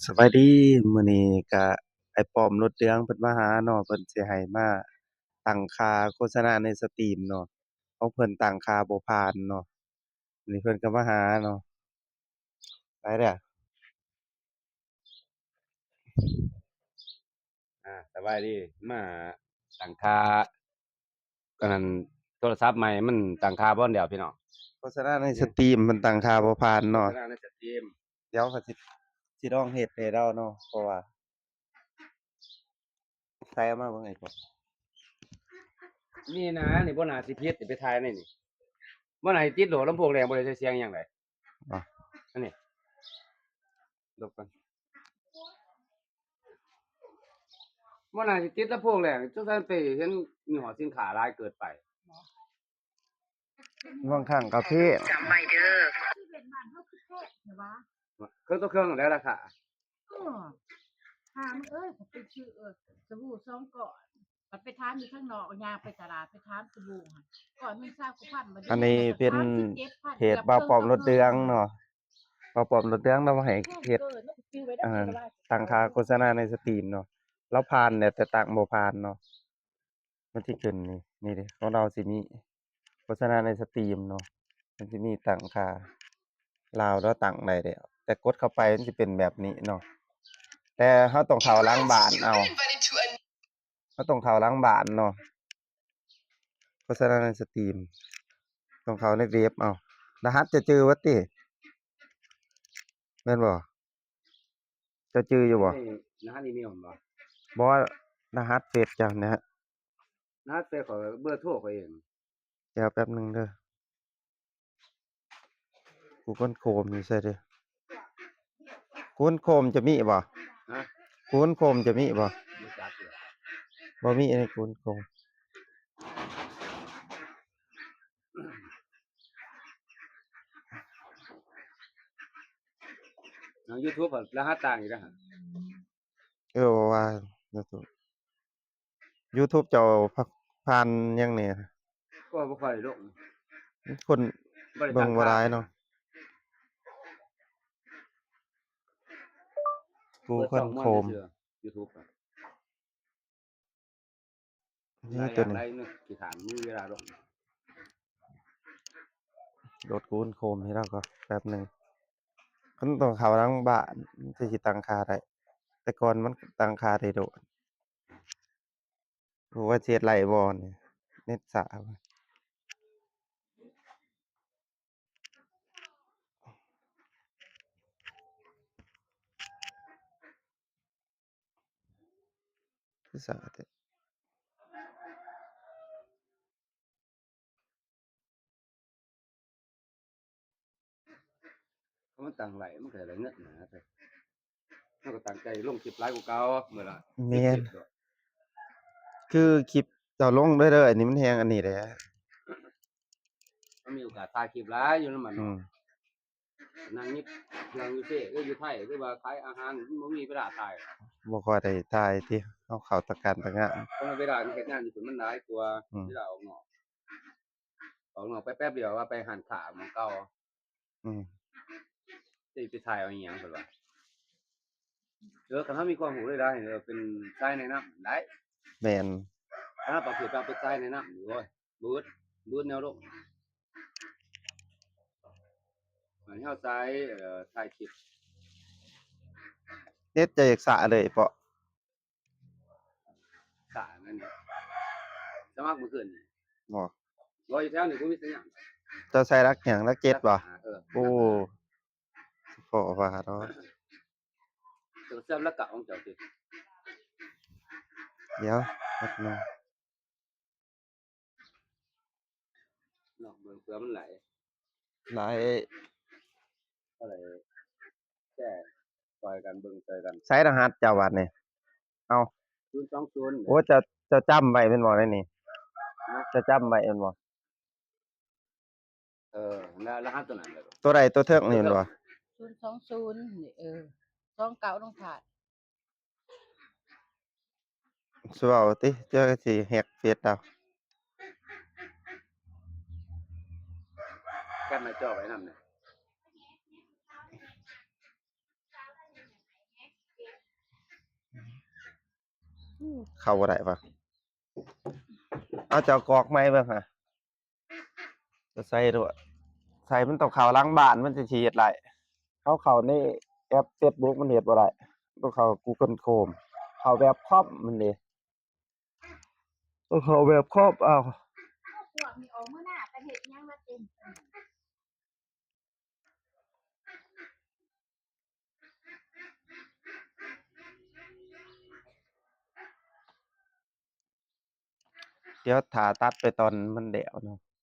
ສະບາຍດີ ມື້ນີ້ກະອ້າຍປ້ອມລົດເດືອງເພິ່ນມາຫາເນາະ ເພິ່ນຊິໃຫ້ມາຕັ້ງຄ່າໂຄສະນາໃນສະຕຣີມເນາະ ຂອງເພິ່ນຕັ້ງຄ່າບໍ່ຜ່ານເນາະ ມື້ນີ້ເພິ່ນກະມາຫາເນາະ ໄປເດີ້. ອ່າ ສະບາຍດີ ມາຕັ້ງຄ່າ ອັນນັ້ນ ໂທລະສັບໃໝ່ມັນຕັ້ງຄ່າບໍ່ແລ້ວພີ່ນ້ອງ ໂຄສະນາໃນສະຕຣີມມັນຕັ້ງຄ່າບໍ່ຜ່ານເນາະ ໂຄສະນາໃນສະຕຣີມ ດຽວຂ້ອຍຊິ ຊິລອງເຮັດໃຫ້ລາວເນາະ ເພາະວ່າ ໃສ່ເອົາມາເບິ່ງໄອ້ກອງ ນີ້ນະ ນີ້ບໍ່ໜ້າຊິຜິດ ໄປຖ່າຍໃນນີ້ ບໍ່ໜ້າຊິຕິດໂດດ ລຳໂພງແດງ ບໍ່ໄດ້ໃສ່ສຽງຫຍັງໃດ໋ ບໍ່ ອັນນີ້ ລົບກ່ອນ ບໍ່ໜ້າຊິຕິດລຳໂພງແດງ ສົງໄສໄປເຫັນຍີ່ຫໍ້ສິນຄ້າຫຼາຍເກີນໄປ. ບາງຄັ້ງກາເຟ ຈຳໄວ້ເດີ້ ເຄື່ອງຕໍ່ເຄື່ອງແລ້ວລາຄາ ເອີ ຖາມເອີຍ ຂ້ອຍໄປຊື້ ເອີ ສະບູ່ສອງກ້ອນ ບັດໄປຖາມຢູ່ທາງນອກ ຍ່າງໄປຕະຫຼາດ ໄປຖາມສະບູ່ຫັ້ນ ກ້ອນໜຶ່ງຊາວກວ່າພັນ ບັດນີ້ ອັນນີ້ເປັນເພຈບ່າວປ້ອມລົດເດືອງເນາະ ບ່າວປ້ອມລົດເດືອງລາວໃຫ້ເຮັດ ເອີ ຕັ້ງຄ່າໂຄສະນາໃນສະຕຣີມເນາະ ລາວຜ່ານແລ້ວ ແຕ່ຕັ້ງບໍ່ຜ່ານເນາະ. ມັນຊິຂຶ້ນນີ້ ນີ້ເດ້ ຂອງລາວຊິມີໂຄສະນາໃນສະຕຣີມເນາະ ມັນຊິມີຕັ້ງຄ່າ ລາວລາວຕັ້ງໄດ້ແລ້ວ ແຕ່ກົດເຂົ້າໄປມັນຊິເປັນແບບນີ້ເນາະ ແຕ່ເຮົາຕ້ອງເຂົ້າຫຼັງບ້ານເອົາ ເຮົາຕ້ອງເຂົ້າຫຼັງບ້ານເນາະ ໂຄສະນາໃນສະຕຣີມ ຕ້ອງເຂົ້າໃນເວັບເອົາ ລະຫັດຈະຈື່ວ່າຕິ ແມ່ນບໍ່? ເຈົ້າຈື່ຢູ່ບໍ່? ນີ້ລະຫັດອີເມວບໍ່? ບໍ່ ລະຫັດເຟສເຈົ້ານະ ລະຫັດເຟສຂ້ອຍ ເບີໂທຂ້ອຍເອງ ດຽວແປັບໜຶ່ງເດີ ກູໂກນໂຄຣມຢູ່ໃສເດີ ກູໂກນໂຄຣມຈະມີບໍ່? ຮະ? ກູໂກນໂຄຣມຈະມີບໍ່? ບໍ່ຈັກເລີຍ ບໍ່ມີໃນກູໂກນໂຄຣມ. ທາງຢູທູບລະຫັດຕ່າງອີກແລ້ວຫະ ເອີ ວ່າຢູທູບ ຢູທູບເຈົ້າຜ່ານຫຍັງແດ່? ກໍບໍ່ຄ່ອຍລົງ ຄົນເບິ່ງບໍ່ຫຼາຍເນາະ ກູໂກນໂຄຣມ ຢູທູບ ນີ້ຕົວນີ້ ໂຫຼດກູໂກນໂຄຣມໃຫ້ລາວກ່ອນແປັບໜຶ່ງ ມັນຕ້ອງເຂົ້າຫຼັງບ້ານ ມັນຈຶ່ງຊິຕັ້ງຄ່າໄດ້ ແຕ່ກ່ອນມັນຕັ້ງຄ່າໄດ້ໂດດ ບໍ່ວ່າຊິເຮັດໄດ້ບໍ່ນີ້ ເນັດຊ້າ. ຄືຊ້າແທ້ ຄັນມັນຕັ້ງໄດ້ ມັນກໍໄດ້ເງິນນະ ເຮົາກໍຕັ້ງໃຈລົງຄລິບຫຼາຍກວ່າເກົ່າ ມື້ລະ ແມ່ນ ສິບຄລິບໂລດ ຄືຄລິບເຈົ້າລົງເລື້ອຍໆ ອັນນີ້ມັນແຮງອັນນີ້ແຫຼະ ມັນມີໂອກາດຖ່າຍຄລິບຫຼາຍຢູ່ນຳມັນ ອືມ ນັ່ງຢູ່ ນັ່ງຢູ່ເຊ ຫຼືຢູ່ໄທ ຫຼືວ່າຂາຍອາຫານ ມັນບໍ່ມີເວລາຖ່າຍ ບໍ່ຄ່ອຍໄດ້ຖ່າຍຕິ ເຮົາເຂົ້າແຕ່ການແຕ່ງານ ເພາະວ່າເວລາເຮັດງານຢູ່ພຸ້ນມັນຫຼາຍກວ່າ ອືມ ເວລາອອກນອກ ອອກນອກໄປແປັບດຽວວ່າໄປຮ້ານຄ້າໝ່ອງເກົ່າ ອືມ ຊິໄປຖ່າຍເອົາອີ່ຫຍັງເພິ່ນວ່າ ເອີ ຄັນເຮົາມີຄວາມຮູ້ຫຼາຍໆ ເອີ ເປັນສາຍແນະນຳໄດ້ ແມ່ນ ຄັນເຮົາປະເພດວ່າເປັນສາຍແນະນຳ ໂອ້ຍ ບືດ ບືດແນວລົງ ອັນນີ້ເຮົາສາຍ ເອີ ຖ່າຍຄລິບ ເນັດຈະຢາກຊ້າເລີຍເປາະ ສາຍນັ້ນ ສະໝັກມື້ຄືນນີ້ ບໍ່ ບໍ່ ຢູ່ແຖວນີ້ບໍ່ມີສັນຍານ ເຈົ້າໃສ່ຫຼັກຫຍັງ ຫຼັກເຈັດບໍ່? ຫຼັກຫ້າ ເອີ ໂອ້ ພໍວ່າເນາະ ເຈົ້າເຊື່ອມຫຼັກເກົ້າຂອງເຈົ້າຕິ ດຽວແປັບໜຶ່ງ ລອງເບິ່ງເພື່ອມັນໄຫຼ ໄຫຼ ກໍໄດ້ແຊຣ໌ຊ່ອຍກັນເບິ່ງຊ່ອຍກັນ ໃສ່ລະຫັດເຈົ້າບາດນີ້ ເອົາ ສູນສອງສູນ ໂອ້ ເຈົ້າ ເຈົ້າຈຳໄວ້ແມ່ນບໍ່ໃນນີ້? ຮະ? ເຈົ້າຈຳໄວ້ແມ່ນບໍ່? ເອີ ລະ ລະຫັດຕົວນັ້ນແຫຼະ ຕົວໃດ? ຕົວເທິງນີ້ແມ່ນບໍ່? ສູນສອງສູນນີ້ ເອີ ສອງເກົ້າລົງທ້າຍ ຊິເວົ້າຕິ ເຈົ້າຊິແຮັກເຟສລາວ ແຄປໜ້າຈໍໄວ້ນຳເດີ້. ເຂົ້າບໍ່ໄດ້ວະ. ເອົາ ເຈົ້າກອກໃໝ່ເບິ່ງຫາ. ກໍໃສ່ໂລດ ໃສ່ ມັນຕ້ອງເຂົ້າຫຼັງບ້ານ ມັນຈັ່ງຊິເຮັດໄດ້. ເຮົາເຂົ້າໃນແອັບເຟສບຸກ ມັນເຮັດບໍ່ໄດ້. ຕ້ອງເຂົ້າກູເກີນໂຄຣມ ເຂົ້າແບບຄອມມັນເດ້. ຕ້ອງເຂົ້າແບບຄອມເອົາ. ພວກນີ້ອອກມື້ໜ້າ ໄປເຮັດຫຍັງລະເຕັມ. ດຽວຖ້າຕັດໄປຕອນມັນແລ້ວເນາະ.